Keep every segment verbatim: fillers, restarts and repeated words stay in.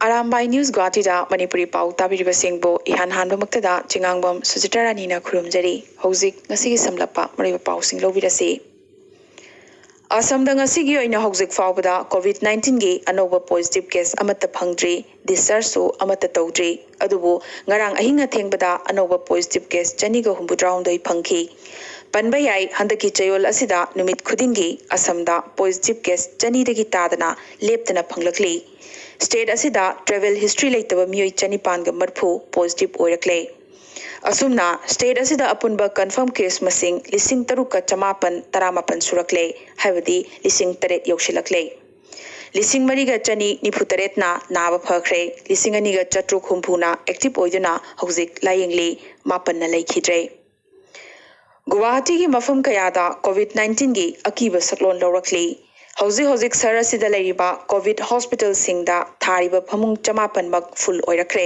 Arambai news ꯒꯨꯋꯥꯍꯥꯇꯤꯗ Manipuri ꯄꯥꯎ ꯇꯥꯕꯤꯔꯤꯕꯁꯤꯡꯕꯨ ꯏꯍꯥꯟ ꯍꯥꯟꯕꯃꯛꯇꯗ ꯆꯤꯉꯥꯡꯕꯝ ꯁꯨꯖꯤꯇꯥ ꯔꯥꯅꯤꯅ ꯈꯨꯔꯨꯝꯖꯔꯤ꯫ ꯍꯧꯖꯤꯛ ꯉꯁꯤꯒꯤ ꯁꯝꯂꯞꯄ ꯃꯔꯨꯑꯣꯏꯕ ꯄꯥꯎꯁꯤꯡ ꯂꯧꯕꯤꯔꯁꯤ꯫ ꯑꯁꯥꯝꯗ ꯉꯁꯤꯒꯤ ꯑꯣꯏꯅ ꯍꯧꯖꯤꯛ ꯐꯥꯎꯕꯗ ꯀꯣꯚꯤꯗ ꯅꯥꯏꯟꯇꯤꯟꯒꯤ ꯑꯅꯧꯕ ꯄꯣꯖꯤꯇꯤꯚ ꯀꯦꯁ ꯑꯃꯠꯇ ꯐꯪꯗ꯭ꯔꯤ, ꯗꯤꯁꯆꯥꯔꯖꯁꯨ ꯑꯃꯠꯇ ꯇꯧꯗ꯭ꯔꯤ꯫ ꯑꯗꯨꯕꯨ ꯉꯔꯥꯡ ꯑꯍꯤꯡ ꯑꯊꯦꯡꯕꯗ ꯑꯅꯧꯕ ꯄꯣꯖꯤꯇꯤꯚ ꯀꯦꯁ ꯆꯅꯤꯒ ꯍꯨꯝꯐꯨꯇꯔꯥꯍꯨꯝꯗꯣꯏ ꯐꯪꯈꯤ꯫ ꯄꯟꯕ ꯌꯥꯏ, ꯍꯟꯗꯛꯀꯤ ꯆꯌꯣꯜ ꯑꯁꯤꯗ ꯅꯨꯃꯤꯠ ꯈꯨꯗꯤꯡꯒꯤ ꯑꯁꯥꯝꯗ ꯄꯣꯖꯤꯇꯤꯚ ꯀꯦꯁ ꯆꯅꯤꯗꯒꯤ ꯇꯥꯗꯅ ꯂꯦꯞꯇꯅ ꯐꯪꯂꯛꯂꯤ꯫ ꯁ꯭ꯇꯦꯠ ꯑꯁꯤꯗ ꯇ꯭ꯔꯦꯚꯦꯜ ꯍꯤꯁꯇ꯭ꯔꯤ ꯂꯩꯇꯕ ꯃꯤꯑꯣꯏ ꯆꯅꯤꯄꯥꯟꯒ ꯃꯔꯤꯐꯨ ꯄꯣꯖꯤꯇꯤꯚ ꯑꯣꯏꯔꯛꯂꯦ꯫ ꯑꯁꯨꯝꯅ ꯁ꯭ꯇꯦꯠ ꯑꯁꯤꯗ ꯑꯄꯨꯟꯕ ꯀꯟꯐꯥꯔꯝ ꯀꯦꯁ ꯃꯁꯤꯡ ꯂꯤꯁꯤꯡ ꯇꯔꯨꯛꯀ ꯆꯃꯥꯄꯟ ꯇꯔꯥꯃꯥꯄꯟ ꯁꯨꯔꯛꯂꯦ, ꯍꯥꯏꯕꯗꯤ ꯂꯤꯁꯤꯡ ꯇꯔꯦꯠ ꯌꯧꯁꯤꯜꯂꯛꯂꯦ꯫ ꯂꯤꯁꯤꯡ ꯃꯔꯤꯒ ꯆꯅꯤ ꯅꯤꯐꯨ ꯇꯔꯦꯠꯅ ꯅꯥꯕ ꯐꯈ꯭ꯔꯦ, ꯂꯤꯁꯤꯡ ꯑꯅꯤꯒ ꯆꯥꯇ꯭ꯔꯨꯛ ꯍꯨꯝꯐꯨꯅ ꯑꯦꯛꯇꯤꯚ ꯑꯣꯏꯗꯨꯅ ꯍꯧꯖꯤꯛ ꯂꯥꯌꯦꯡꯂꯤ, ꯃꯥꯄꯟꯅ ꯂꯩꯈꯤꯗ꯭ꯔꯦ꯫ ꯒꯨꯋꯥꯍꯥꯇꯤꯒꯤ ꯃꯐꯝ ꯀꯌꯥꯗ ꯀꯣꯚꯤꯗ ꯅꯥꯏꯟꯇꯤꯟꯒꯤ ꯑꯀꯤꯕ ꯁꯛꯂꯣꯟ ꯂꯧꯔꯛꯂꯤ꯫ ꯍꯧꯖꯤꯛ ꯍꯧꯖꯤꯛ ꯁꯍꯔ ꯑꯁꯤꯗ ꯂꯩꯔꯤꯕ ꯀꯣꯚꯤꯗ ꯍꯣꯁꯄꯤꯇꯥꯜꯁꯤꯡꯗ ꯊꯥꯔꯤꯕ ꯐꯃꯨꯡ ꯆꯃꯥꯄꯟꯃꯛ ꯐꯨꯜ ꯑꯣꯏꯔꯛꯈ꯭ꯔꯦ꯫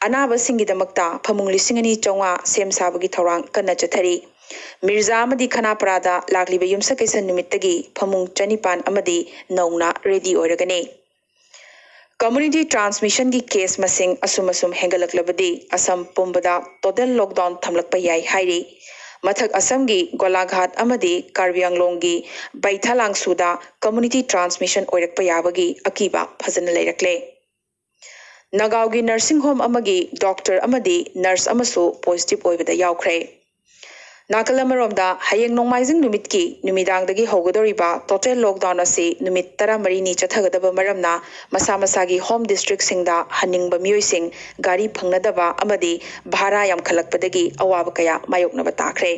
ꯑꯅꯥꯕꯁꯤꯡꯒꯤꯗꯃꯛꯇ ꯐꯃꯨꯡ ꯂꯤꯁꯤꯡ ꯑꯅꯤ ꯆꯥꯝꯃꯉꯥ ꯁꯦꯝ ꯁꯥꯕꯒꯤ ꯊꯧꯔꯥꯡ ꯀꯟꯅ ꯆꯠꯊꯔꯤ꯫ ꯃꯤꯔꯖꯥ ꯑꯃꯗꯤ ꯈꯅꯥꯄꯔꯥꯗ ꯂꯥꯛꯂꯤꯕ ꯌꯨꯝꯁꯀꯩꯁ ꯅꯨꯃꯤꯠꯇꯒꯤ ꯐꯃꯨꯡ ꯆꯅꯤꯄꯥꯟ ꯑꯃꯗꯤ ꯅꯧꯅ ꯔꯦꯗꯤ ꯑꯣꯏꯔꯒꯅꯤ꯫ ꯀꯝꯃ꯭ꯌꯨꯅꯤꯇꯤ ꯇ꯭ꯔꯥꯟꯁꯃꯤꯁꯟꯒꯤ ꯀꯦꯁ ꯃꯁꯤꯡ ꯑꯁꯨꯝ ꯑꯁꯨꯝ ꯍꯦꯟꯒꯠꯂꯛꯂꯕꯗꯤ ꯑꯁꯥꯝ ꯄꯨꯝꯕꯗ ꯇꯣꯇꯦꯜ ꯂꯣꯛꯗꯥꯎꯟ ꯊꯝꯂꯛꯄ ꯌꯥꯏ ꯍꯥꯏꯔꯤ꯫ ꯃꯊꯛ ꯑꯁꯥꯝꯒꯤ ꯒꯣꯂꯥꯘꯥꯠ ꯑꯃꯗꯤ ꯀꯥꯔꯕꯤ ꯑꯪꯂꯣꯡꯒꯤ ꯕꯩꯊꯥꯂꯥꯡꯁꯨꯗ ꯀꯝꯃ꯭ꯌꯨꯅꯤꯇꯤ ꯇ꯭ꯔꯥꯟꯁꯃꯤꯁꯟ ꯑꯣꯏꯔꯛꯄ ꯌꯥꯕꯒꯤ ꯑꯀꯤꯕ ꯐꯖꯅ ꯂꯩꯔꯛꯂꯦ꯫ ꯅꯒꯥꯎꯒꯤ ꯅꯔꯁꯤꯡ ꯍꯣꯝ ꯑꯃꯒꯤ ꯗꯣꯛꯇꯔ ꯑꯃꯗꯤ ꯅꯔꯁ ꯑꯃꯁꯨ ꯄꯣꯖꯤꯇꯤꯚ ꯑꯣꯏꯕꯗ ꯌꯥꯎꯈ꯭ꯔꯦ꯫ ꯅꯥꯀꯜ ꯑꯃꯔꯣꯝꯗ, ꯍꯌꯦꯡ ꯅꯣꯡꯃꯥꯏꯖꯤꯡ ꯅꯨꯃꯤꯠꯀꯤ ꯅꯨꯃꯤꯗꯥꯡꯗꯒꯤ ꯍꯧꯒꯗꯧꯔꯤꯕ ꯇꯣꯇꯦꯜ ꯂꯣꯛꯗꯥꯎꯟ ꯑꯁꯤ ꯅꯨꯃꯤꯠ ꯇꯔꯥꯃꯔꯤꯅꯤ ꯆꯠꯊꯒꯗꯕ ꯃꯔꯝꯅ, ꯃꯁꯥ ꯃꯁꯥꯒꯤ ꯍꯣꯝ ꯗꯤꯁꯇ꯭ꯔꯤꯛꯁꯤꯡꯗ ꯍꯟꯅꯤꯡꯕ ꯃꯤꯑꯣꯏꯁꯤꯡ ꯒꯥꯔꯤ ꯐꯪꯅꯗꯕ ꯑꯃꯗꯤ ꯚꯥꯔꯥ ꯌꯥꯝꯈꯠꯂꯛꯄꯗꯒꯤ ꯑꯋꯥꯕ ꯀꯌꯥ ꯃꯥꯌꯣꯛꯅꯕ ꯇꯥꯈ꯭ꯔꯦ꯫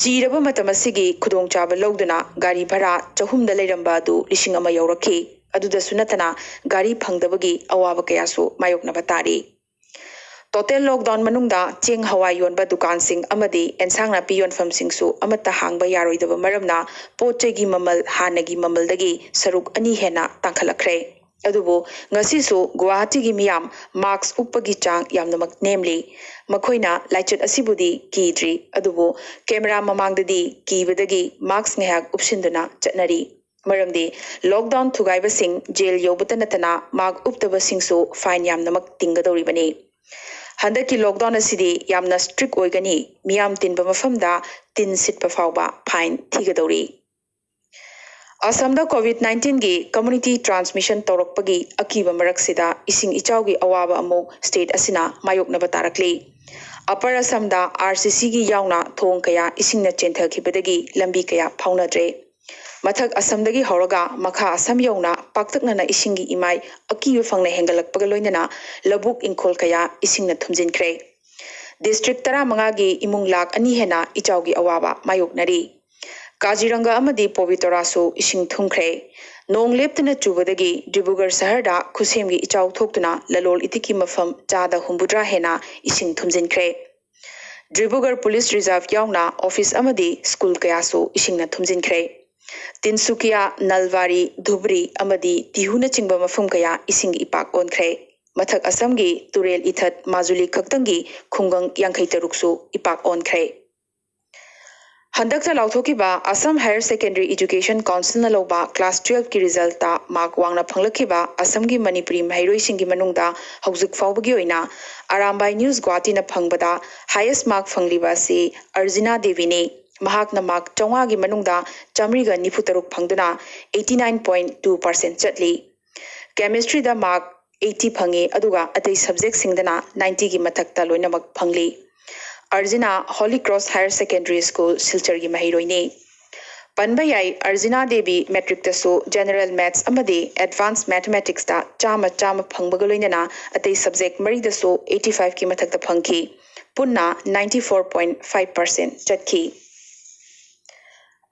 ꯆꯤꯔꯕ ꯃꯇꯝ ꯑꯁꯤꯒꯤ ꯈꯨꯗꯣꯡꯆꯥꯕ ꯂꯧꯗꯨꯅ ꯒꯥꯔꯤ ꯚꯥꯔꯥ ꯆꯍꯨꯝꯗ ꯂꯩꯔꯝꯕ ꯑꯗꯨ ꯂꯤꯁꯤꯡ ꯑꯃ ꯌꯧꯔꯛꯈꯤ꯫ ꯑꯗꯨꯗꯁꯨ ꯅꯠꯇꯅ, ꯒꯥꯔꯤ ꯐꯪꯗꯕꯒꯤ ꯑꯋꯥꯕ ꯀꯌꯥꯁꯨ ꯃꯥꯌꯣꯛꯅꯕ ꯇꯥꯔꯤ꯫ ꯇꯣꯇꯦꯜ ꯂꯣꯛꯗꯥꯎꯟ ꯃꯅꯨꯡꯗ ꯆꯦꯡ ꯍꯋꯥꯏ ꯌꯣꯟꯕ ꯗꯨꯀꯥꯟꯁꯤꯡ ꯑꯃꯗꯤ ꯑꯦꯟꯁꯥꯡ ꯅꯥꯄꯤ ꯌꯣꯟꯐꯝꯁꯤꯡꯁꯨ ꯑꯃꯠꯇ ꯍꯥꯡꯕ ꯌꯥꯔꯣꯏꯗꯕ ꯃꯔꯝꯅ, ꯄꯣꯠ ꯆꯩꯒꯤ ꯃꯃꯜ ꯍꯥꯟꯅꯒꯤ ꯃꯃꯜꯗꯒꯤ ꯁꯔꯨꯛ ꯑꯅꯤ ꯍꯦꯟꯅ ꯇꯥꯡꯈꯠꯂꯛꯈ꯭ꯔꯦ꯫ ꯑꯗꯨꯕꯨ ꯉꯁꯤꯁꯨ ꯒꯨꯋꯥꯍꯥꯇꯤꯒꯤ ꯃꯤꯌꯥꯝ ꯃꯥꯁꯛ ꯎꯞꯄꯒꯤ ꯆꯥꯡ ꯌꯥꯝꯅꯃꯛ ꯅꯦꯝꯂꯤ꯫ ꯃꯈꯣꯏꯅ ꯂꯥꯏꯆꯠ ꯑꯁꯤꯕꯨꯗꯤ ꯀꯤꯗ꯭ꯔꯤ, ꯑꯗꯨꯕꯨ ꯀꯦꯃꯦꯔꯥ ꯃꯃꯥꯡꯗꯗꯤ ꯀꯤꯕꯗꯒꯤ ꯃꯥꯁꯛ ꯉꯥꯏꯍꯥꯛ ꯎꯞꯁꯤꯟꯗꯨꯅ ꯆꯠꯅꯔꯤ꯫ ꯃꯔꯝꯗꯤ lockdown ꯊꯨꯒꯥꯏꯕꯁꯤꯡ ꯖꯦꯜ ꯌꯧꯕꯇ ꯅꯠꯇꯅ ꯃꯥꯛ ꯎꯞꯇꯕꯁꯤꯡꯁꯨ fine ꯌꯥꯝꯅꯃꯛ ꯇꯤꯡꯒꯗꯧꯔꯤꯕꯅꯤ꯫ ꯍꯟꯗꯛꯀꯤ lockdown ꯑꯁꯤꯗꯤ ꯌꯥꯝꯅ strict ꯑꯣꯏꯒꯅꯤ, ꯃꯤꯌꯥꯝ ꯇꯤꯟꯕ ꯃꯐꯝꯗ ꯇꯤꯟ ꯁꯤꯠꯄ ꯐꯥꯎꯕ fine ꯊꯤꯒꯗꯧꯔꯤ꯫ ꯑꯁꯥꯝꯗ COVID nineteenꯒꯤ community transmission ꯇꯧꯔꯛꯄꯒꯤ ꯑꯀꯤꯕ ꯃꯔꯛꯁꯤꯗ ꯏꯁꯤꯡ ꯏꯆꯥꯎꯒꯤ ꯑꯋꯥꯕ ꯑꯃꯨꯛ state ꯑꯁꯤꯅ ꯃꯥꯌꯣꯛꯅꯕ ꯇꯥꯔꯛꯂꯤ꯫ Upper Assamꯗ RCCꯒꯤ ꯌꯥꯎꯅ ꯊꯣꯡ ꯀꯌꯥ ꯏꯁꯤꯡꯅ ꯆꯦꯟꯊꯈꯤꯕꯗꯒꯤ ꯂꯝꯕꯤ ꯀꯌꯥ ꯐꯥꯎꯅꯗ꯭ꯔꯦ꯫ ꯃꯊꯛ ꯑꯁꯥꯝꯗꯒꯤ ꯍꯧꯔꯒ ꯃꯈꯥ ꯑꯁꯥꯝ ꯌꯧꯅ ꯄꯥꯛꯇꯛꯅꯅ ꯏꯁꯤꯡꯒꯤ ꯏꯃꯥꯏ ꯑꯀꯤꯕ ꯐꯪꯅ ꯍꯦꯟꯒꯠꯂꯛꯄꯒ ꯂꯣꯏꯅꯅ ꯂꯧꯕꯨꯛ ꯏꯪꯈꯣꯜ ꯀꯌꯥ ꯏꯁꯤꯡꯅ ꯊꯨꯝꯖꯤꯟꯈ꯭ꯔꯦ꯫ District ꯇꯔꯥꯃꯉꯥꯒꯤ ꯏꯃꯨꯡ ꯂꯥꯈ ꯑꯅꯤ ꯍꯦꯟꯅ ꯏꯆꯥꯎꯒꯤ ꯑꯋꯥꯕ ꯃꯥꯌꯣꯛꯅꯔꯤ꯫ ꯀꯥꯖꯤꯔꯪꯒ ꯑꯃꯗꯤ ꯄꯣꯕꯤꯇꯣꯔꯥꯁꯨ ꯏꯁꯤꯡ ꯊꯨꯝꯈ꯭ꯔꯦ꯫ ꯅꯣꯡ ꯂꯦꯞꯇꯅ ꯆꯨꯕꯗꯒꯤ ꯗꯤꯕ꯭ꯔꯨꯒꯔ ꯁꯍꯔꯗ ꯈꯨꯁꯦꯝꯒꯤ ꯏꯆꯥꯎ ꯊꯣꯛꯇꯨꯅ ꯂꯂꯣꯜ ꯏꯇꯤꯛꯀꯤ ꯃꯐꯝ ꯆꯥꯗ ꯍꯨꯝꯐꯨꯇꯔꯥ ꯍꯦꯟꯅ ꯏꯁꯤꯡ ꯊꯨꯝꯖꯤꯟꯈ꯭ꯔꯦ꯫ ꯗꯤꯕ꯭ꯔꯨꯒꯔ Police Reserve ꯌꯥꯎꯅ office ꯑꯃꯗꯤ school ꯀꯌꯥꯁꯨ ꯏꯁꯤꯡꯅ ꯊꯨꯝꯖꯤꯟꯈ꯭ꯔꯦ꯫ ꯇꯤꯟꯁꯨꯀꯤꯌꯥ, ꯅꯜꯕꯥꯔꯤ, ꯙꯨꯕ꯭ꯔꯤ ꯑꯃꯗꯤ ꯇꯤꯍꯨꯅꯆꯤꯡꯕ ꯃꯐꯝ ꯀꯌꯥ ꯏꯁꯤꯡ ꯏꯄꯥꯛ ꯑꯣꯟꯈ꯭ꯔꯦ꯫ ꯃꯊꯛ ꯑꯁꯥꯝꯒꯤ ꯇꯨꯔꯦꯜ ꯏꯊꯠ ꯃꯥꯖꯨꯂꯤ ꯈꯛꯇꯪꯒꯤ ꯈꯨꯡꯒꯪ ꯌꯥꯡꯈꯩ ꯇꯔꯨꯛꯁꯨ ꯏꯄꯥꯛ ꯑꯣꯟꯈ꯭ꯔꯦ꯫ ꯍꯟꯗꯛꯇ ꯂꯥꯎꯊꯣꯛꯈꯤꯕ Assam Higher Secondary Education Councilꯅ ꯂꯧꯕ class twelveꯀꯤ resultꯇ mark ꯋꯥꯡꯅ ꯐꯪꯂꯛꯈꯤꯕ ꯑꯁꯥꯝꯒꯤ ꯃꯅꯤꯄꯨꯔꯤ ꯃꯍꯩꯔꯣꯏꯁꯤꯡꯒꯤ ꯃꯅꯨꯡꯗ ꯍꯧꯖꯤꯛ ꯐꯥꯎꯕꯒꯤ ꯑꯣꯏꯅ ꯑꯔꯥꯝꯕꯥꯏ News ꯒꯨꯋꯥꯍꯥꯇꯤꯅ ꯐꯪꯕꯗ highest mark ꯐꯪꯂꯤꯕ ꯑꯁꯤ ꯑꯔꯖꯤꯅꯥ ꯗꯦꯕꯤꯅꯤ꯫ ꯃꯍꯥꯛꯅ mark ꯆꯥꯝꯃꯉꯥꯒꯤ ꯃꯅꯨꯡꯗ ꯆꯥꯝꯃꯔꯤꯒ ꯅꯤꯐꯨ ꯇꯔꯨꯛ ꯐꯪꯗꯨꯅ eighty nine point two percent ꯆꯠꯂꯤ꯫ Chemistryꯗ mark eighty ꯐꯪꯉꯤ, ꯑꯗꯨꯒ ꯑꯇꯩ subjectꯁꯤꯡꯗꯅ ninetyꯒꯤ ꯃꯊꯛꯇ ꯂꯣꯏꯅꯃꯛ ꯐꯪꯂꯤ꯫ ꯑꯔꯖꯤꯅꯥ Holy Cross Higher Secondary School ꯁꯤꯜꯆꯔꯒꯤ ꯃꯍꯩꯔꯣꯏꯅꯤ꯫ ꯄꯟꯕ ꯌꯥꯏ, ꯑꯔꯖꯤꯅꯥ ꯗꯦꯕꯤ matricꯇꯁꯨ general maths ꯑꯃꯗꯤ advanced mathematicsꯇ ꯆꯥꯝꯃ ꯆꯥꯝꯃ ꯐꯪꯕꯒ ꯂꯣꯏꯅꯅ ꯑꯇꯩ subject ꯃꯔꯤꯗꯁꯨ eighty fiveꯀꯤ ꯃꯊꯛꯇ ꯐꯪꯈꯤ꯫ ꯄꯨꯟꯅ ninety four point five percent ꯆꯠꯈꯤ꯫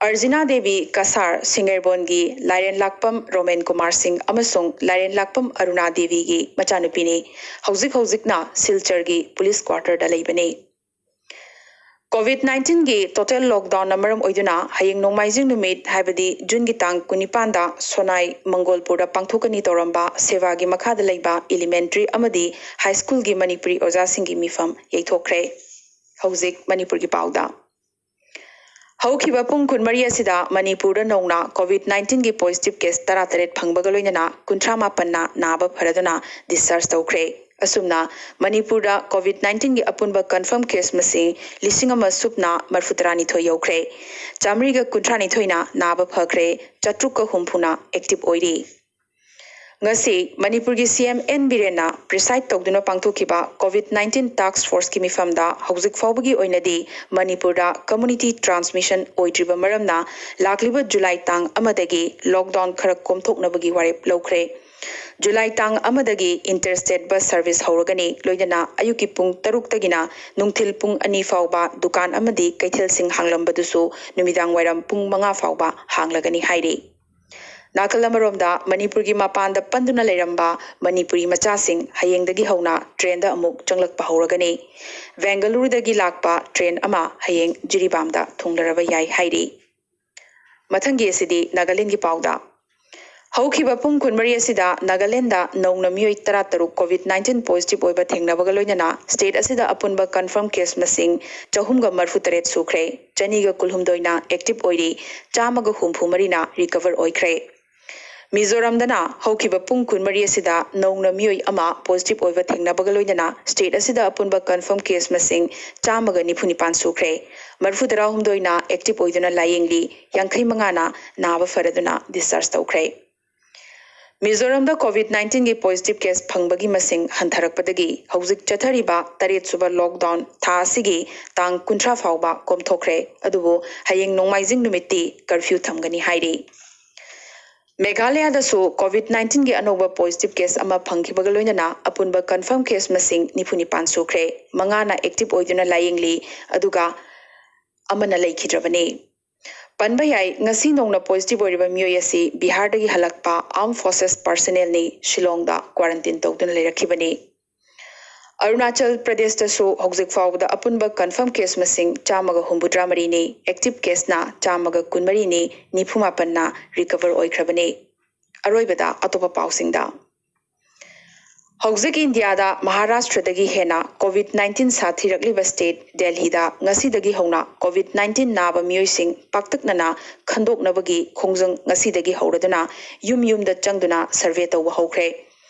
ꯑꯔꯖꯤꯅꯥ ꯗꯦꯕꯤ ꯀꯁꯥꯔ ꯁꯤꯡꯒꯩꯔꯕꯣꯟꯒꯤ ꯂꯥꯏꯔꯦꯟꯂꯥꯛꯄꯝ ꯔꯣꯃꯦꯟ ꯀꯨꯃꯥꯔ ꯁꯤꯡ ꯑꯃꯁꯨꯡ ꯂꯥꯏꯔꯦꯟꯂꯥꯛꯄꯝ ꯑꯔꯨꯅꯥ ꯗꯦꯕꯤꯒꯤ ꯃꯆꯥꯅꯨꯄꯤꯅꯤ꯫ ꯍꯧꯖꯤꯛ ꯍꯧꯖꯤꯛꯅ ꯁꯤꯜꯆꯔꯒꯤ police quarterꯗ ꯂꯩꯕꯅꯤ꯫ COVID nineteenꯒꯤ total lockdownꯅ ꯃꯔꯝ ꯑꯣꯏꯗꯨꯅ ꯍꯌꯦꯡ ꯅꯣꯡꯃꯥꯏꯖꯤꯡ ꯅꯨꯃꯤꯠ, ꯍꯥꯏꯕꯗꯤ Juneꯒꯤ ꯇꯥꯡ ꯀꯨꯟꯅꯤꯄꯥꯟꯗ ꯁꯣꯅꯥꯏ ꯃꯪꯒꯣꯜꯄꯨꯔꯗ ꯄꯥꯡꯊꯣꯛꯀꯅꯤ ꯇꯧꯔꯝꯕ ꯁꯦꯕꯥꯒꯤ ꯃꯈꯥꯗ ꯂꯩꯕ elementary ꯑꯃꯗꯤ high schoolꯒꯤ ꯃꯅꯤꯄꯨꯔꯤ ꯑꯣꯖꯥꯁꯤꯡꯒꯤ ꯃꯤꯐꯝ ꯌꯩꯊꯣꯛꯈ꯭ꯔꯦ꯫ ꯍꯧꯖꯤꯛ ꯃꯅꯤꯄꯨꯔꯒꯤ ꯄꯥꯎꯗ꯫ ꯍꯧꯈꯤꯕ ꯄꯨꯡ ꯀꯨꯟꯃꯔꯤ ꯑꯁꯤꯗ ꯃꯅꯤꯄꯨꯔꯗ ꯅꯧꯅ COVID nineteen ꯒꯤ positive case ꯇꯔꯥꯇꯔꯦꯠ ꯐꯪꯕꯒ ꯂꯣꯏꯅꯅ ꯀꯨꯟꯊ꯭ꯔꯥ ꯃꯥꯄꯟꯅ ꯅꯥꯕ ꯐꯔꯗꯨꯅ discharge ꯇꯧꯈ꯭ꯔꯦ꯫ ꯑꯁꯨꯝꯅ ꯃꯅꯤꯄꯨꯔꯗ COVID nineteen ꯒꯤ ꯑꯄꯨꯟꯕ confirm case ꯃꯁꯤꯡ ꯂꯤꯁꯤꯡ ꯑꯃ ꯁꯨꯞꯅ ꯃꯔꯤꯐꯨ ꯇꯔꯥꯅꯤꯊꯣꯏ ꯌꯧꯈ꯭ꯔꯦ꯫ ꯆꯥꯃꯔꯤꯒ ꯀꯨꯟꯊ꯭ꯔꯥꯅꯤꯊꯣꯏꯅ ꯅꯥꯕ ꯐꯈ꯭ꯔꯦ꯫ ꯆꯥꯇ꯭ꯔꯨꯛꯀ ꯍꯨꯝꯐꯨꯅ active ꯑꯣꯏꯔꯤ꯫ ꯉꯁꯤ ꯃꯅꯤꯄꯨꯔꯒꯤ CM N ꯕꯤꯔꯦꯟꯅ preside ꯇꯧꯗꯨꯅ ꯄꯥꯡꯊꯣꯛꯈꯤꯕ COVID nineteen task force ꯀꯤ ꯃꯤꯐꯝꯗ ꯍꯧꯖꯤꯛ ꯐꯥꯎꯕꯒꯤ ꯑꯣꯏꯅꯗꯤ ꯃꯅꯤꯄꯨꯔꯗ community transmission ꯑꯣꯏꯗ꯭ꯔꯤꯕ ꯃꯔꯝꯅ ꯂꯥꯛꯂꯤꯕ ꯖꯨꯂꯥꯏ ꯇꯥꯡ ꯑꯃꯗꯒꯤ lockdown ꯈꯔ ꯀꯣꯝꯊꯣꯛꯅꯕꯒꯤ ꯋꯥꯔꯦꯞ ꯂꯧꯈ꯭ꯔꯦ꯫ ꯖꯨꯂꯥꯏ ꯇꯥꯡ ꯑꯃꯗꯒꯤ inter state bus service ꯍꯧꯔꯒꯅꯤ꯫ ꯂꯣꯏꯅꯅ ꯑꯌꯨꯛꯀꯤ ꯄꯨꯡ ꯇꯔꯨꯛꯇꯒꯤꯅ ꯅꯨꯡꯊꯤꯜ ꯄꯨꯡ ꯑꯅꯤ ꯐꯥꯎꯕ ꯗꯨꯀꯥꯟ ꯑꯃꯗꯤ ꯀꯩꯊꯦꯜꯁꯤꯡ ꯍꯥꯡꯂꯝꯕꯗꯨꯁꯨ ꯅꯨꯃꯤꯗꯥꯡ ꯋꯥꯏꯔꯝ ꯄꯨꯡ ꯃꯉꯥ ꯐꯥꯎꯕ ꯍꯥꯡꯂꯒꯅꯤ ꯍꯥꯏꯔꯤ꯫ ꯅꯥꯀꯜ ꯑꯃꯔꯣꯝꯗ ꯃꯅꯤꯄꯨꯔꯒꯤ ꯃꯄꯥꯟꯗ ꯄꯟꯗꯨꯅ ꯂꯩꯔꯝꯕ ꯃꯅꯤꯄꯨꯔꯤ ꯃꯆꯥꯁꯤꯡ ꯍꯌꯦꯡꯗꯒꯤ ꯍꯧꯅ train ꯗ ꯑꯃꯨꯛ ꯆꯪꯂꯛꯄ ꯍꯧꯔꯒꯅꯤ꯫ ꯕꯦꯡꯒꯂꯨꯔꯨꯗꯒꯤ ꯂꯥꯛꯄ train ꯑꯃ ꯍꯌꯦꯡ ꯖꯤꯔꯤꯕꯥꯝꯗ ꯊꯨꯡꯂꯔꯕ ꯌꯥꯏ ꯍꯥꯏꯔꯤ꯫ ꯃꯊꯪꯒꯤ ꯑꯁꯤꯗꯤ ꯅꯥꯒꯥꯂꯦꯟꯒꯤ ꯄꯥꯎꯗ꯫ ꯍꯧꯈꯤꯕ ꯄꯨꯡ ꯀꯨꯟꯃꯔꯤ ꯑꯁꯤꯗ ꯅꯥꯒꯥꯂꯦꯟꯗ ꯅꯧꯅ ꯃꯤꯑꯣꯏ ꯇꯔꯥꯇꯔꯨꯛ COVID nineteen positive ꯑꯣꯏꯕ ꯊꯦꯡꯅꯕꯒ ꯂꯣꯏꯅꯅ state ꯑꯁꯤꯗ ꯑꯄꯨꯟꯕ confirm case ꯃꯁꯤꯡ ꯆꯍꯨꯝꯒ ꯃꯔꯤꯐꯨ ꯇꯔꯦꯠ ꯁꯨꯈ꯭ꯔꯦ꯫ ꯆꯅꯤꯒ ꯀꯨꯟꯍꯨꯝꯗꯣꯏꯅ active ꯑꯣꯏꯔꯤ꯫ ꯆꯥꯝꯃꯒ ꯍꯨꯝꯐꯨ ꯃꯔꯤꯅ recover ꯑꯣꯏꯈ꯭ꯔꯦ꯫ ꯃꯤꯖꯣꯔꯥꯝꯗꯅ ꯍꯧꯈꯤꯕ ꯄꯨꯡ ꯀꯨꯟꯃꯔꯤ ꯑꯁꯤꯗ ꯅꯧꯅ ꯃꯤꯑꯣꯏ ꯑꯃ positive ꯑꯣꯏꯕ ꯊꯦꯡꯅꯕꯒ ꯂꯣꯏꯅꯅ state ꯑꯁꯤꯗ ꯑꯄꯨꯟꯕ confirm case ꯃꯁꯤꯡ ꯆꯥꯝꯃꯒ ꯅꯤꯐꯨ ꯅꯤꯄꯥꯟ ꯁꯨꯈ꯭ꯔꯦ꯫ ꯃꯔꯤꯐꯨ ꯇꯔꯥꯍꯨꯝꯗꯣꯏꯅ active ꯑꯣꯏꯗꯨꯅ ꯂꯥꯌꯦꯡꯂꯤ꯫ ꯌꯥꯡꯈꯩ ꯃꯉꯥꯅ ꯅꯥꯕ ꯐꯔꯗꯨꯅ discharge ꯇꯧꯈ꯭ꯔꯦ꯫ ꯃꯤꯖꯣꯔꯥꯝꯗ COVID nineteen ꯒꯤ positive case ꯐꯪꯕꯒꯤ ꯃꯁꯤꯡ ꯍꯟꯊꯔꯛꯄꯗꯒꯤ ꯍꯧꯖꯤꯛ ꯆꯠꯊꯔꯤꯕ ꯇꯔꯦꯠ ꯁꯨꯕ lockdown ꯊꯥ ꯑꯁꯤꯒꯤ ꯇꯥꯡ ꯀꯨꯟꯊ꯭ꯔꯥ ꯐꯥꯎꯕ ꯀꯣꯝꯊꯣꯛꯈ꯭ꯔꯦ꯫ ꯑꯗꯨꯕꯨ ꯍꯌꯦꯡ ꯅꯣꯡꯃꯥꯏꯖꯤꯡ ꯅꯨꯃꯤꯠꯇꯤ curfew ꯊꯝꯒꯅꯤ ꯍꯥꯏꯔꯤ꯫ ꯃꯦꯘꯥꯂꯌꯥꯗꯁꯨ COVID nineteen ꯒꯤ ꯑꯅꯧꯕ positive case ꯑꯃ ꯐꯪꯈꯤꯕꯒ ꯂꯣꯏꯅꯅ ꯑꯄꯨꯟꯕ confirm case ꯃꯁꯤꯡ ꯅꯤꯐꯨ ꯅꯤꯄꯥꯟ ꯁꯨꯈ꯭ꯔꯦ꯫ ꯃꯉꯥꯅ active ꯑꯣꯏꯗꯨꯅ ꯂꯥꯌꯦꯡꯂꯤ, ꯑꯗꯨꯒ ꯑꯃꯅ ꯂꯩꯈꯤꯗ꯭ꯔꯕꯅꯤ꯫ ꯄꯟꯕ ꯌꯥꯏ, ꯉꯁꯤ ꯅꯧꯅ positive ꯑꯣꯏꯔꯤꯕ ꯃꯤꯑꯣꯏ ꯑꯁꯤ ꯕꯤꯍꯥꯔꯗꯒꯤ ꯍꯜꯂꯛꯄ armed forces personnel ꯅꯤ, ꯁꯤꯂꯣꯡꯗ quarantine ꯇꯧꯗꯨꯅ ꯂꯩꯔꯛꯈꯤꯕꯅꯤ꯫ ꯑꯔꯨꯅꯥꯆꯜ ꯄ꯭ꯔꯗꯦꯁꯇꯁꯨ ꯍꯧꯖꯤꯛ ꯐꯥꯎꯕꯗ ꯑꯄꯨꯟꯕ confirm case ꯃꯁꯤꯡ ꯆꯥꯝꯃꯒ ꯍꯨꯝꯐꯨꯇꯔꯥ ꯃꯔꯤꯅꯤ, active case ꯅ ꯆꯥꯝꯃꯒ ꯀꯨꯟꯃꯔꯤꯅꯤ, ꯅꯤꯐꯨ ꯃꯥꯄꯟꯅ recover ꯑꯣꯏꯈ꯭ꯔꯕꯅꯤ꯫ ꯑꯔꯣꯏꯕꯗ ꯑꯇꯣꯞꯄ ꯄꯥꯎꯁꯤꯡꯗ꯫ ꯍꯧꯖꯤꯛ ꯏꯟꯗꯤꯌꯥꯗ ꯃꯍꯥꯔꯥꯁꯇ꯭ꯔꯗꯒꯤ ꯍꯦꯟꯅ ꯀꯣꯚꯤꯗ ꯅꯥꯏꯟꯇꯤꯟ ꯁꯥꯊꯤꯔꯛꯂꯤꯕ ꯁ꯭ꯇꯦꯠ ꯗꯦꯜꯍꯤꯗ ꯉꯁꯤꯗꯒꯤ ꯍꯧꯅ ꯀꯣꯚꯤꯗ ꯅꯥꯏꯟꯇꯤꯟ ꯅꯥꯕ ꯃꯤꯑꯣꯏꯁꯤꯡ ꯄꯥꯛꯇꯛꯅꯅ ꯈꯟꯗꯣꯛꯅꯕꯒꯤ ꯈꯣꯡꯖꯪ ꯉꯁꯤꯗꯒꯤ ꯍꯧꯔꯗꯨꯅ ꯌꯨꯝ ꯌꯨꯝꯗ ꯆꯪꯗꯨꯅ ꯁꯔꯚꯦ ꯇꯧꯕ ꯍꯧꯈ꯭ꯔꯦ꯫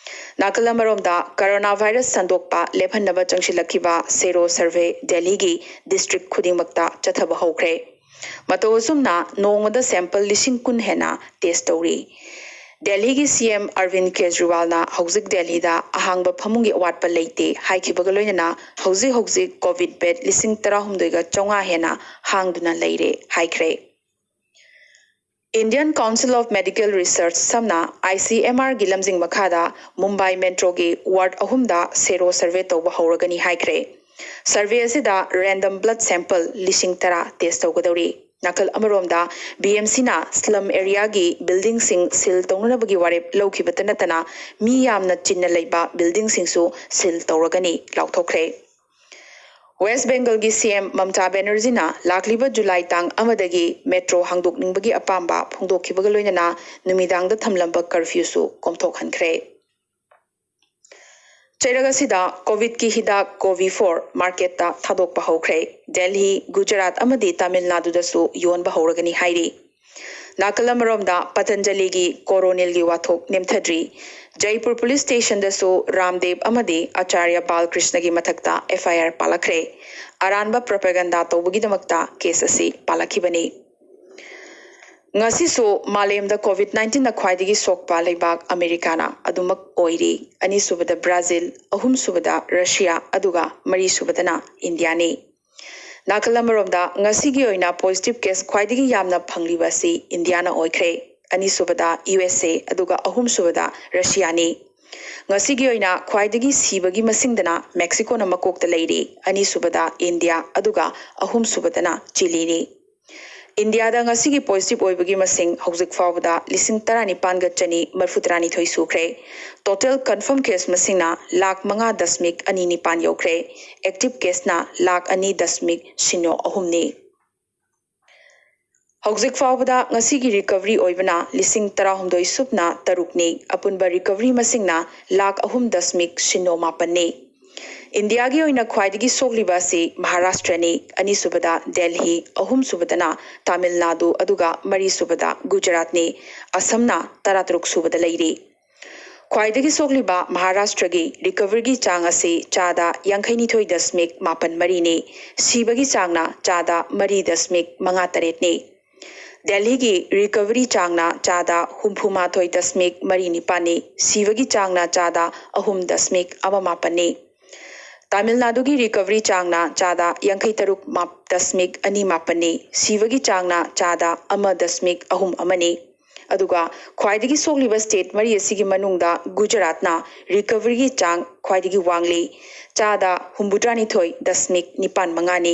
ꯅꯥꯀꯜ ꯑꯃꯔꯣꯝꯗ ꯀꯣꯔꯣꯅꯥ ꯚꯥꯏꯔꯁ ꯁꯟꯗꯣꯛꯄ ꯂꯦꯞꯍꯟꯅꯕ ꯆꯪꯁꯤꯜꯂꯛꯈꯤꯕ ꯁꯦꯔꯣ ꯁꯔꯚꯦ ꯗꯦꯜꯍꯤꯒꯤ ꯗꯤꯁꯇ꯭ꯔꯤꯛ ꯈꯨꯗꯤꯡꯃꯛꯇ ꯆꯠꯊꯕ ꯍꯧꯈ꯭ꯔꯦ꯫ ꯃꯇꯧ ꯑꯁꯨꯝꯅ ꯅꯣꯡꯃꯗ ꯁꯦꯝꯄꯜ ꯂꯤꯁꯤꯡ ꯀꯨꯟ ꯍꯦꯟꯅ ꯇꯦꯁ ꯇꯧꯔꯤ꯫ ꯗꯦꯜꯍꯤꯒꯤ ꯁꯤ ꯑꯦꯝ ꯑꯔꯕꯤꯟ ꯀꯦꯖꯔꯤꯋꯥꯜꯅ ꯍꯧꯖꯤꯛ ꯗꯦꯜꯍꯤꯗ ꯑꯍꯥꯡꯕ ꯐꯃꯨꯡꯒꯤ ꯑꯋꯥꯠꯄ ꯂꯩꯇꯦ ꯍꯥꯏꯈꯤꯕꯒ ꯂꯣꯏꯅꯅ ꯍꯧꯖꯤꯛ ꯍꯧꯖꯤꯛ ꯀꯣꯚꯤꯗ ꯕꯦꯗ ꯂꯤꯁꯤꯡ ꯇꯔꯥꯍꯨꯝꯗꯣꯏꯒ ꯆꯥꯝꯃꯉꯥ ꯍꯦꯟꯅ ꯍꯥꯡꯗꯨꯅ ꯂꯩꯔꯦ ꯍꯥꯏꯈ꯭ꯔꯦ꯫ Indian Council of Medical Research ꯁꯝꯅ ꯑꯥꯏ ꯁꯤ ꯑꯦꯝ ꯑꯥꯔꯒꯤ ꯂꯝꯖꯤꯡ ꯃꯈꯥꯗ ꯃꯨꯝꯕꯥꯏ ꯃꯦꯇ꯭ꯔꯣꯒꯤ ꯋꯥꯔꯗ ꯑꯍꯨꯝꯗ ꯁꯦꯔꯣ ꯁꯔꯚꯦ ꯇꯧꯕ ꯍꯧꯔꯒꯅꯤ ꯍꯥꯏꯈ꯭ꯔꯦ꯫ ꯁꯔꯚꯦ ꯑꯁꯤꯗ ꯔꯦꯟꯗꯝ ꯕ꯭ꯂꯗ ꯁꯦꯝꯄꯜ ꯂꯤꯁꯤꯡ ꯇꯔꯥ ꯇꯦꯁ ꯇꯧꯒꯗꯧꯔꯤ꯫ ꯅꯥꯀꯜ ꯑꯃꯔꯣꯝꯗ ꯕꯤ ꯑꯦꯝ ꯁꯤꯅ ꯁ꯭ꯂꯝ ꯑꯦꯔꯤꯌꯥꯒꯤ ꯕꯤꯜꯗꯤꯡꯁꯤꯡ ꯁꯤꯜ ꯇꯧꯅꯅꯕꯒꯤ ꯋꯥꯔꯦꯞ ꯂꯧꯈꯤꯕꯇ ꯅꯠꯇꯅ ꯃꯤ ꯌꯥꯝꯅ ꯆꯤꯟꯅ ꯂꯩꯕ ꯕꯤꯜꯗꯤꯡꯁꯤꯡꯁꯨ ꯁꯤꯜ ꯇꯧꯔꯒꯅꯤ ꯂꯥꯎꯊꯣꯛꯈ꯭ꯔꯦ꯫ ꯋꯦꯁ ꯕꯦꯡꯒꯜꯒꯤ ꯁꯤ ꯑꯦꯝ ꯃꯝꯇꯥ ꯕꯦꯅꯔꯖꯤꯅ ꯂꯥꯛꯂꯤꯕ ꯖꯨꯂꯥꯏ ꯇꯥꯡ ꯑꯃꯗꯒꯤ ꯃꯦꯇ꯭ꯔꯣ ꯍꯥꯡꯗꯣꯛꯅꯤꯡꯕꯒꯤ ꯑꯄꯥꯝꯕ ꯐꯣꯡꯗꯣꯛꯈꯤꯕꯒ ꯂꯣꯏꯅꯅ ꯅꯨꯃꯤꯗꯥꯡꯗ ꯊꯝꯂꯝꯕ ꯀꯔꯐ꯭ꯌꯨꯁꯨ ꯀꯣꯝꯊꯣꯛꯍꯟꯈ꯭ꯔꯦ꯫ ꯆꯩꯔꯛ ꯑꯁꯤꯗ ꯀꯣꯚꯤꯗꯀꯤ ꯍꯤꯗꯥꯛ ꯀꯣꯚꯤ ꯐꯣꯔ ꯃꯥꯔꯀꯦꯠꯇ ꯊꯥꯗꯣꯛꯄ ꯍꯧꯈ꯭ꯔꯦ꯫ ꯗꯦꯜꯍꯤ, ꯒꯨꯖꯔꯥꯠ ꯑꯃꯗꯤ ꯇꯥꯃꯤꯜ ꯅꯥꯗꯨꯗꯁꯨ ꯌꯣꯟꯕ ꯍꯧꯔꯒꯅꯤ ꯍꯥꯏꯔꯤ꯫ ꯅꯥꯀꯜ ꯑꯃꯔꯣꯝꯗ ꯄꯇꯟꯖꯂꯤꯒꯤ ꯀꯣꯔꯣꯅꯤꯜꯒꯤ ꯋꯥꯊꯣꯛ ꯅꯦꯝꯊꯗ꯭ꯔꯤ꯫ ꯖꯩꯄꯨꯔ ꯄꯨꯂꯤꯁ ꯁ꯭ꯇꯦꯁꯟꯗꯁꯨ ꯔꯥꯝꯗꯦꯕ ꯑꯃꯗꯤ ꯑꯆꯥꯔꯌ ꯕꯥꯜꯀ꯭ꯔꯤꯁꯅꯒꯤ ꯃꯊꯛꯇ ꯑꯦꯐ ꯑꯥꯏ ꯑꯥꯔ ꯄꯥꯜꯂꯛꯈ꯭ꯔꯦ꯫ ꯑꯔꯥꯟꯕ ꯄ꯭ꯔꯣꯄꯦꯒꯟꯗꯥ ꯇꯧꯕꯒꯤꯗꯃꯛꯇ ꯀꯦꯁ ꯑꯁꯤ ꯄꯥꯜꯂꯛꯈꯤꯕꯅꯤ꯫ ꯉꯁꯤꯁꯨ ꯃꯥꯂꯦꯝꯗ ꯀꯣꯚꯤꯗ ꯅꯥꯏꯟꯇꯤꯟꯅ ꯈ꯭ꯋꯥꯏꯗꯒꯤ ꯁꯣꯛꯄ ꯂꯩꯕꯥꯛ ꯑꯃꯦꯔꯤꯀꯥꯅ ꯑꯗꯨꯃꯛ ꯑꯣꯏꯔꯤ꯫ ꯑꯅꯤꯁꯨꯕꯗ ꯕ꯭ꯔꯥꯖꯤꯜ, ꯑꯍꯨꯝꯁꯨꯕꯗ ꯔꯁꯤꯌꯥ, ꯑꯗꯨꯒ ꯃꯔꯤꯁꯨꯕꯗꯅ ꯏꯟꯗꯤꯌꯥꯅꯤ꯫ ꯅꯥꯀꯜ ꯑꯃꯔꯣꯝꯗ ꯉꯁꯤꯒꯤ ꯑꯣꯏꯅ ꯄꯣꯖꯤꯇꯤꯚ ꯀꯦꯁ ꯈ꯭ꯋꯥꯏꯗꯒꯤ ꯌꯥꯝꯅ ꯐꯪꯂꯤꯕ ꯑꯁꯤ ꯏꯟꯗꯤꯌꯥꯅ ꯑꯣꯏꯈ꯭ꯔꯦ꯫ ꯑꯅꯤꯁꯨꯕꯗ ꯌꯨ ꯑꯦꯁ ꯑꯦ, ꯑꯗꯨꯒ ꯑꯍꯨꯝꯁꯨꯕꯗ ꯔꯁꯤꯌꯥꯅꯤ꯫ ꯉꯁꯤꯒꯤ ꯑꯣꯏꯅ ꯈ꯭ꯋꯥꯏꯗꯒꯤ ꯁꯤꯕꯒꯤ ꯃꯁꯤꯡꯗꯅ ꯃꯦꯛꯁꯤꯀꯣꯅ ꯃꯀꯣꯛꯇ ꯂꯩꯔꯤ, ꯑꯅꯤꯁꯨꯕꯗ ꯏꯟꯗꯤꯌꯥ, ꯑꯗꯨꯒ ꯑꯍꯨꯝꯁꯨꯕꯗꯅ ꯆꯤꯂꯤꯅꯤ꯫ ꯏꯟꯗꯤꯌꯥꯗ ꯉꯁꯤꯒꯤ ꯄꯣꯖꯤꯇꯤꯚ ꯑꯣꯏꯕꯒꯤ ꯃꯁꯤꯡ ꯍꯧꯖꯤꯛ ꯐꯥꯎꯕꯗ ꯂꯤꯁꯤꯡ ꯇꯔꯥꯅꯤꯄꯥꯟꯒ ꯆꯅꯤ ꯃꯔꯤꯐꯨꯇꯔꯥꯅꯤꯊꯣꯏ ꯁꯨꯈ꯭ꯔꯦ꯫ ꯇꯣꯇꯦꯜ ꯀꯟꯐꯔꯝ ꯀꯦꯁ ꯃꯁꯤꯡꯅ ꯂꯥꯈ ꯃꯉꯥ ꯗꯁꯃꯤꯛ ꯑꯅꯤ ꯅꯤꯄꯥꯟ ꯌꯧꯈ꯭ꯔꯦ꯫ ꯑꯦꯛꯇꯤꯚ ꯀꯦꯁꯅ ꯂꯥꯈ ꯑꯅꯤ ꯗꯁꯃꯤꯛ ꯁꯤꯅꯣ ꯑꯍꯨꯝꯅꯤ꯫ ꯍꯧꯖꯤꯛ ꯐꯥꯎꯕꯗ ꯉꯁꯤꯒꯤ ꯔꯤꯀꯚꯔꯤ ꯑꯣꯏꯕꯅ ꯂꯤꯁꯤꯡ ꯇꯔꯥꯍꯨꯝꯗꯣꯏ ꯁꯨꯞꯅ ꯇꯔꯨꯛꯅꯤ꯫ ꯑꯄꯨꯟꯕ ꯔꯤꯀꯚꯔꯤ ꯃꯁꯤꯡꯅ ꯂꯥꯈ ꯑꯍꯨꯝ ꯗꯁꯃꯤꯛ ꯁꯤꯅꯣ ꯃꯥꯄꯟꯅꯤ꯫ ꯏꯟꯗꯤꯌꯥꯒꯤ ꯑꯣꯏꯅ ꯈ꯭ꯋꯥꯏꯗꯒꯤ ꯁꯣꯛꯂꯤꯕ ꯑꯁꯤ ꯃꯍꯥꯔꯥꯁꯇ꯭ꯔꯅꯤ, ꯑꯅꯤꯁꯨꯕꯗ ꯗꯦꯜꯍꯤ, ꯑꯍꯨꯝꯁꯨꯕꯗꯅ ꯇꯥꯃꯤꯜ ꯅꯥꯗꯨ, ꯑꯗꯨꯒ ꯃꯔꯤꯁꯨꯕꯗ ꯒꯨꯖꯔꯥꯠꯅꯤ꯫ ꯑꯁꯝꯅ ꯇꯔꯥꯇꯔꯨꯛ ꯁꯨꯕꯗ ꯂꯩꯔꯤ꯫ ꯈ꯭ꯋꯥꯏꯗꯒꯤ ꯁꯣꯛꯂꯤꯕ ꯃꯍꯥꯔꯥꯁꯇ꯭ꯔꯒꯤ ꯔꯤꯀꯚꯔꯤꯒꯤ ꯆꯥꯡ ꯑꯁꯤ ꯆꯥꯗ ꯌꯥꯡꯈꯩꯅꯤꯊꯣꯏ ꯗꯁꯃꯤꯛ ꯃꯥꯄꯟ ꯃꯔꯤꯅꯤ꯫ ꯁꯤꯕꯒꯤ ꯆꯥꯡꯅ ꯆꯥꯗ ꯃꯔꯤ ꯗꯁꯃꯤꯛ ꯃꯉꯥ ꯇꯔꯦꯠꯅꯤ꯫ ꯗꯦꯜꯍꯤꯒꯤ ꯔꯤꯀꯚꯔꯤ ꯆꯥꯡꯅ ꯆꯥꯗ ꯍꯨꯝꯐꯨꯃꯥꯊꯣꯏ ꯗꯁꯃꯤꯛ ꯃꯔꯤ ꯅꯤꯄꯥꯟꯅꯤ꯫ ꯁꯤꯕꯒꯤ ꯆꯥꯡꯅ ꯆꯥꯗ ꯑꯍꯨꯝ ꯗꯁꯃꯤꯛ ꯑꯃ ꯃꯥꯄꯟꯅꯤ꯫ ꯇꯥꯃꯤꯜ ꯅꯥꯗꯨꯒꯤ ꯔꯤꯀꯚꯔꯤ ꯆꯥꯡꯅ ꯆꯥꯗ ꯌꯥꯡꯈꯩ ꯇꯔꯨꯛ ꯗꯁꯃꯤꯛ ꯑꯅꯤ ꯃꯥꯄꯟꯅꯤ꯫ ꯁꯤꯕꯒꯤ ꯆꯥꯡꯅ ꯆꯥꯗ ꯑꯃ ꯗꯁꯃꯤꯛ ꯑꯍꯨꯝ ꯑꯃꯅꯤ꯫ ꯑꯗꯨꯒ ꯈ꯭ꯋꯥꯏꯗꯒꯤ ꯁꯣꯛꯂꯤꯕ ꯁ꯭ꯇꯦꯠ ꯃꯔꯤ ꯑꯁꯤꯒꯤ ꯃꯅꯨꯡꯗ ꯒꯨꯖꯔꯥꯠꯅ ꯔꯤꯀꯚꯔꯤꯒꯤ ꯆꯥꯡ ꯈ꯭ꯋꯥꯏꯗꯒꯤ ꯋꯥꯡꯂꯤ, ꯆꯥꯗ ꯍꯨꯝꯐꯨꯇꯔꯥꯅꯤꯊꯣꯏ ꯗꯁꯃꯤꯛ ꯅꯤꯄꯥꯟ ꯃꯉꯥꯅꯤ꯫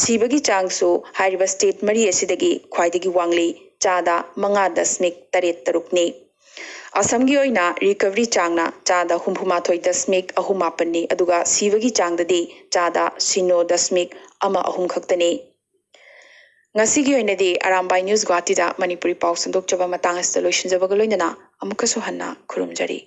ꯁꯤꯕꯒꯤ ꯆꯥꯡꯁꯨ ꯍꯥꯏꯔꯤꯕ ꯁ꯭ꯇꯦꯠ ꯃꯔꯤ ꯑꯁꯤꯗꯒꯤ ꯈ꯭ꯋꯥꯏꯗꯒꯤ ꯋꯥꯡꯂꯤ, ꯆꯥꯗ ꯃꯉꯥ ꯗꯁꯃꯤꯛ ꯇꯔꯦꯠ ꯇꯔꯨꯛꯅꯤ꯫ ꯑꯁꯝꯒꯤ ꯑꯣꯏꯅ ꯔꯤꯀꯚꯔꯤ ꯆꯥꯡꯅ ꯆꯥꯗ ꯍꯨꯝꯐꯨꯃꯥꯊꯣꯏ ꯗꯁꯃꯤꯛ ꯑꯍꯨꯝ ꯃꯥꯄꯟꯅꯤ, ꯑꯗꯨꯒ ꯁꯤꯕꯒꯤ ꯆꯥꯡꯗꯗꯤ ꯆꯥꯗ ꯁꯤꯅꯣ ꯗꯁꯃꯤꯛ ꯑꯃ ꯑꯍꯨꯝ ꯈꯛꯇꯅꯤ꯫ ꯉꯁꯤꯒꯤ ꯑꯣꯏꯅꯗꯤ ꯑꯔꯥꯝꯕꯥꯏ ꯅ꯭ꯌꯨꯁ ꯒꯨꯋꯥꯍꯥꯇꯤꯗ ꯃꯅꯤꯄꯨꯔꯤ ꯄꯥꯎ ꯁꯟꯗꯣꯛꯆꯕ ꯃꯇꯥꯡ ꯑꯁꯤꯗ ꯂꯣꯏꯁꯤꯟꯖꯕꯒ ꯂꯣꯏꯅꯅ ꯑꯃꯨꯛꯀꯁꯨ ꯍꯟꯅ ꯈꯨꯔꯨꯝꯖꯔꯤ꯫